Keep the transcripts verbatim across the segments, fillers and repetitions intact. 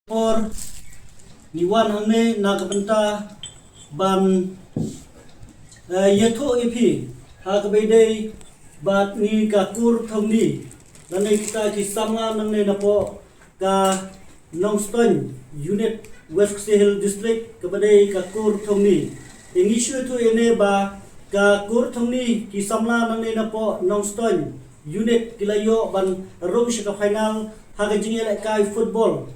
Por ngi wan hangne na ka bynta ban, eh, ïathuh ïa phi ha kaba ïadei bad ngi ka Kur Thongni lane kita ki samla nangne napoh ka Nongstoiñ Unit, West Khasi Hills District, kaba dei ka Kur Thongni. Te ngi shu ïathuh ïa ne ba ka Kur Thongni ki samla nangne napoh Nongstoiñ Unit ki la ïoh ban rung sha ka final ha ka jingïalehkai football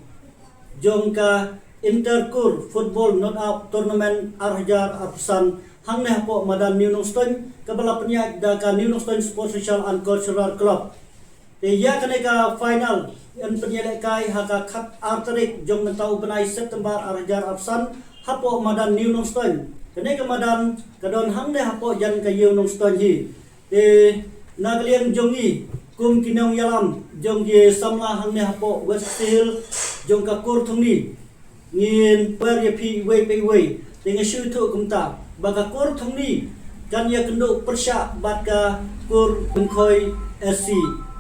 jong ka Inter Kur Football Knockout Tournament ar hajar arphew san hangne hapoh madan New Nongstoiñ, kaba la pynïaid da ka New Nongstoiñ Sports Social and Cultural Club. Te ïa kane ka final yn pynïalehkai ha ka khat ar tarik jong mynta u bnai September ar hajar arphew san hapoh madan New Nongstoiñ. Kane ka madan ka don hangne hapoh jan ka Ïew Nongstoiñ hi. Te na ka liang jong ngi kum ki nongïalam jong ki samla hangne hapoh West Khasi Hills jong ka Kur Thongni, ngin wer ïa phi iwei pa iwei. Te nga shu ïathuh kumta ba ka Kur Thongni kan ïakynduh pyrshah bad ka Kur Lyngkhoi S C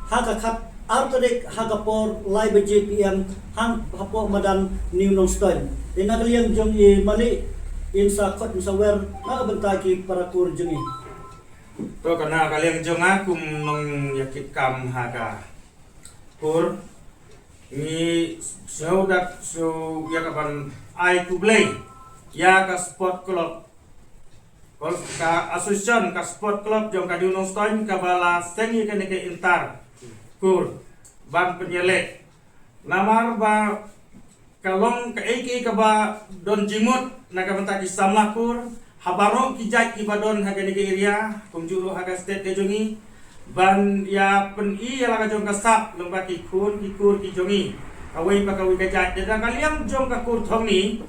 ha ka khat ar tarik ha ka por lai baje P M hang hapoh madan New Nongstoiñ. Te na ka liang jong i Malik, yn sa khot yn sa wer na ka bynta ki para kur jong ngi. To, ka na ka liang jong nga kum nongïakitkam ha ka Kur, ngi sngewdok sngewdok ïa ka ban ai khublei ïa ka sport club, ka association, ka sport club jong ka New Nongstoiñ kaba la seng ïa kane ka Inter Kur ban pynïaleh. Namar ba ka long kaei kaei kaba don jingmut na ka bynta ki samla kur ha baroh ki jait kiba don ha kane ka area, kumjuh ruh ha ka state ka jong ngi, ban ïa pyni ïa la ka jong ka sap lyngba ki khun ki kur ki jong ngi kawei pa kawei ka jait. Da ka liang jong ka Kur Thongni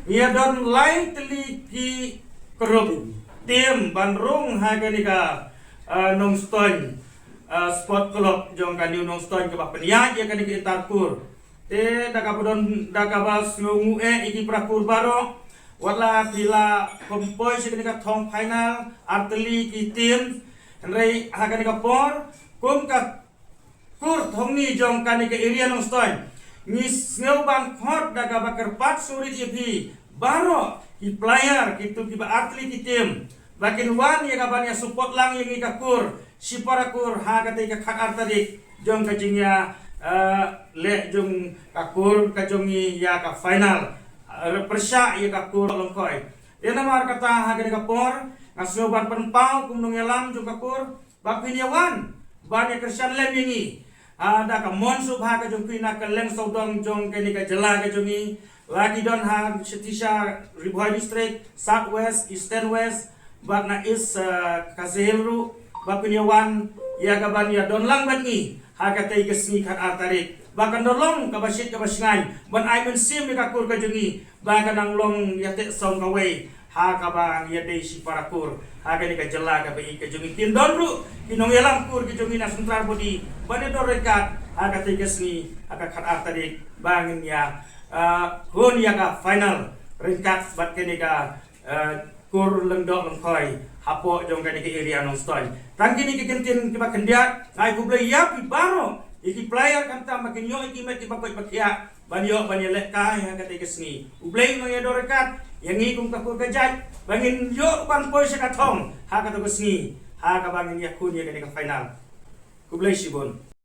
ngi ïa don lai tylli ki group team ban rung ha kane ka, eh, Nongstoiñ, eh, Sport Club jong ka New Nongstoiñ kaba pynïaid ïa kane ka Inter Kur. Te da kaba don, da kaba sngewnguh eh ïa ki para kur baroh, wat la phi la kham poi sha kane ka thong final ar tylli ki team, hynrei ha kane ka por kum ka Kur Thongni jong kane ka area Nongstoiñ ngi sngew ban khot da kaba kyrpad surit ïa phi baroh ki player, kito kiba ar tylli ki team, ba kin wan ïa ka ban ïa support lang ïa ngi ka kur, shi para kur ha katei ka khat ar tarik jong ka jingïa, eh, leh jong ka kur ka jong ngi ïa ka final, eh, pyrshah ïa ka Kur Lyngkhoi. Ïa namar kata ha kane ka por nga sngew ban pynpaw kum nongïalam jong ka kur ba phin ïa wan ban ïa kyrshan lem ïa ngi. Ah, da ka mon sngewbha ka jong phi na ka lyngsawdong jong kane ka jylla ka jong ngi, la ki don ha shatei sha Ri Bhoi District, South West, Eastern West, bad na East, ah, Khasi Hills ruh, ba phin ïa wan ïa ka ban ïa don lang bad ngi ha katei ka sngi khat ar tarik, ba kan da long kaba shit kaba shngaiñ ban ai mynsiem ïa ka kur ka jong ngi, ba kan nang long ïa teh song kawei ha kaba ngi ïa dei shi para kur ha kane ka jylla kaba ïeit ka jong ngi. Kin don ruh ki nongïalam kur ki jong ngi na central body ban ïa don ryngkat ha katei ka sngi ha ka khat ar tarik ba ngin ïa, ah, hun ïa ka final ryngkat bad kane ka, ah, Kur Lyngdoh Lyngkhoi hapoh jong kane ka area Nongstoiñ. Tang kine ki kyntien kiba khyndiat, nga ai khublei ïa phi baroh, ïa ki player khamtam ba kin ïoh ïa ki met kiba koit ba khiah ban ïoh ban ïalehkai ha katei ka sngi. U Blei un nang ïa don ryngkat ïa ngi kum ka kur ka jait ba ngin ïoh ban poi sha ka thong ha katei ka sngi ha kaba ngin ïakhun ïa katei ka final. Khublei shibun.